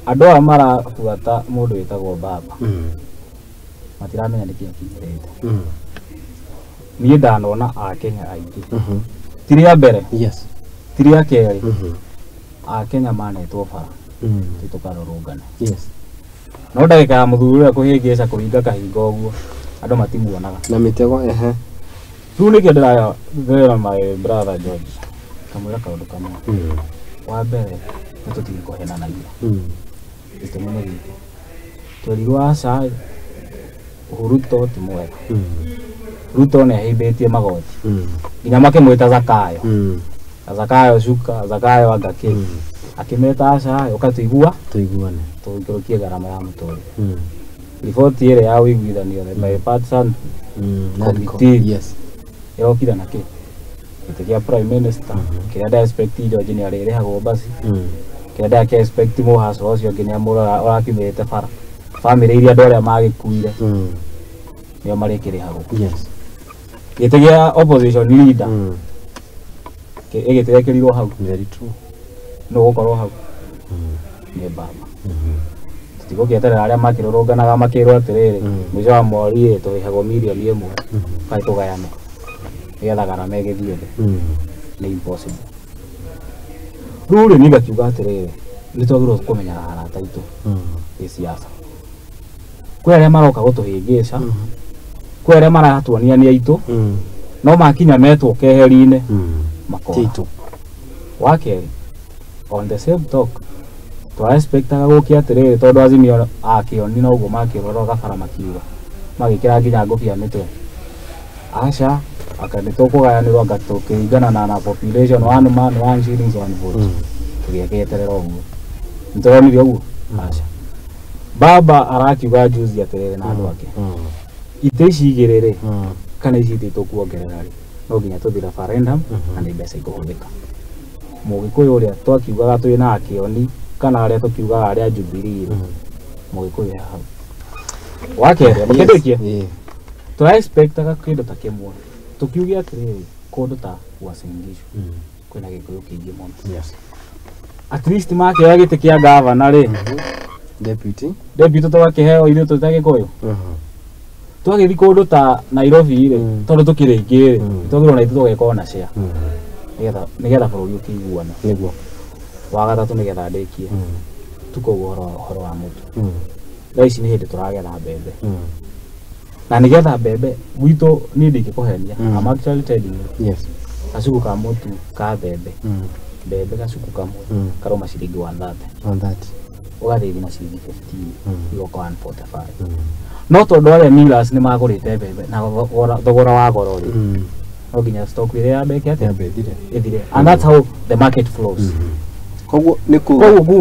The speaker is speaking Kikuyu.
Andũ aya marabuata mũndũ wĩtagwo Baba matiramenya nĩkĩ akinyĩrĩte. Niĩ ndanona Akenya aingĩ, ti rĩa mbere, ti rĩa kerĩ, Akenya manetwo bara tũkarũrũngane. No ndagĩka ya mũthuri ũrĩa kũhĩngĩca kũhinga kahinga ũguo, andũ matimuonaga. Na mitego ehe. Rĩu nĩkĩo ndĩra my brother George, kamwĩra kaũndũ kamwe. Wa mbere, nĩ tũtige kũhenanagia. Gĩtũmi nĩ gĩkĩ, twerirwo aca, Ruto ti mwega. Ruto nĩ ahĩmbĩtie magoti nginya makĩmwĩta Zakayo. Zakayo shuka, Zakayo anga kĩ. Akĩmeta aca, ũkatũigua. Tuiguane. Tũikũrũkie gharama ya mũtũrĩre. Riboti ĩrĩa ya ũiguithanio, the bipartisan committee, ĩrokire na kĩ gĩtĩ kĩa prime minister kĩrĩa nda expect George nĩ arĩrĩhagwo basi, kĩrĩa ndake expect mũhaco ũcio ũngĩ nĩ amũrora ũrakiumĩrĩte bara, bamĩrĩ iria andũ arĩa magĩkuire nĩo marĩkĩrĩhagwo. Gĩtĩ kĩa opposition leader ĩgĩtĩkĩrirwo hau. Very true. Nũ gũkorwo hau nĩ Baba. Tũtigũkĩeterera arĩa makĩrũrũnganaga makĩrwo atĩrĩrĩ, mũico wa mweri ĩ tũrĩhagwo mirioni 1, kaĩ tũgayane nĩgetha gharama ĩgĩthiĩ thĩ. Nĩ impossible. Rĩu rĩ, niĩ ngakiuga atĩrĩrĩ, nĩ twagĩrĩirwo kũmenyaga arata aitũ gĩciaca. Kwĩ arĩa maroka gũtũhĩngĩca, kwĩ arĩa maratuonia nĩ aitũ, no makinya metwo keheri-inĩ makora. Tito. Wa kerĩ, on the same talk, tũraexpectaga gũkia atĩrĩrĩ, tondũ Azimio akĩoni noguo makĩrora gabara makiuga magĩkĩra nginya ngũbia mĩtwe, aca aka nĩ tũkũgayanĩrwo anga tũkĩringana na population, one man one shillings one vote. Tũgĩeterera ũguo, nĩ tũronire ũguo aca. Baba arakiuga juzi atĩrĩrĩ na andũ ake, itĩ ici igĩrĩ rĩ, kana ici itĩ tũkuongerera rĩ, no nginya tũthiĩ referendum na nĩ mbeca ikũhũthĩka. Mũgĩkũyũ ũrĩa twakiugaga twĩ na akĩoni kana arĩa tũkiugaga arĩa Jubilee rĩ, mũgĩkũyũ he hau. Wa kerĩ, makĩndĩkie, tũra expectaga kĩndũ ta kĩmwe, tũkiuge atĩrĩrĩ, kũndũ ta Uasin Gishu kwĩna Gĩkũyũ kĩingĩ mũno. At least makĩoya gĩtĩ kĩa gavana rĩ, Deputy. Deputy tũgakĩheo ithuĩ twĩ ta Gĩkũyũ. Twagĩthiĩ kũndũ ta Nairobi rĩ, tondũ tũkĩrĩ aingĩ rĩ, twagĩrĩirwo na ithuĩ tũgeka ona share nĩgetha bũrũri ũkĩiguane. Nĩguo. Wa gatatũ, nĩgetha ndĩkie, tukauga ũhoro wa mũtu. Thaa ici nĩ hĩndĩ tũragetha mbembe, na nĩgetha mbembe gwitũ, niĩ ndingĩkũhenia. I'm actually telling you, gacuku ka mũtu ka mbembe, mbembe gacuku kamwe karoma ciringi 130. 130. Ũgathĩthi na ciringi 15, igoka 145. No tondũ arĩa millers nĩ magũrĩte mbembe na thogora wa goro rĩ, no nginya stock ĩrĩa yambe ĩke atĩa? Yambe ĩthire. Ĩthire, and that's how the market flows. Koguo nĩ kuga Koguo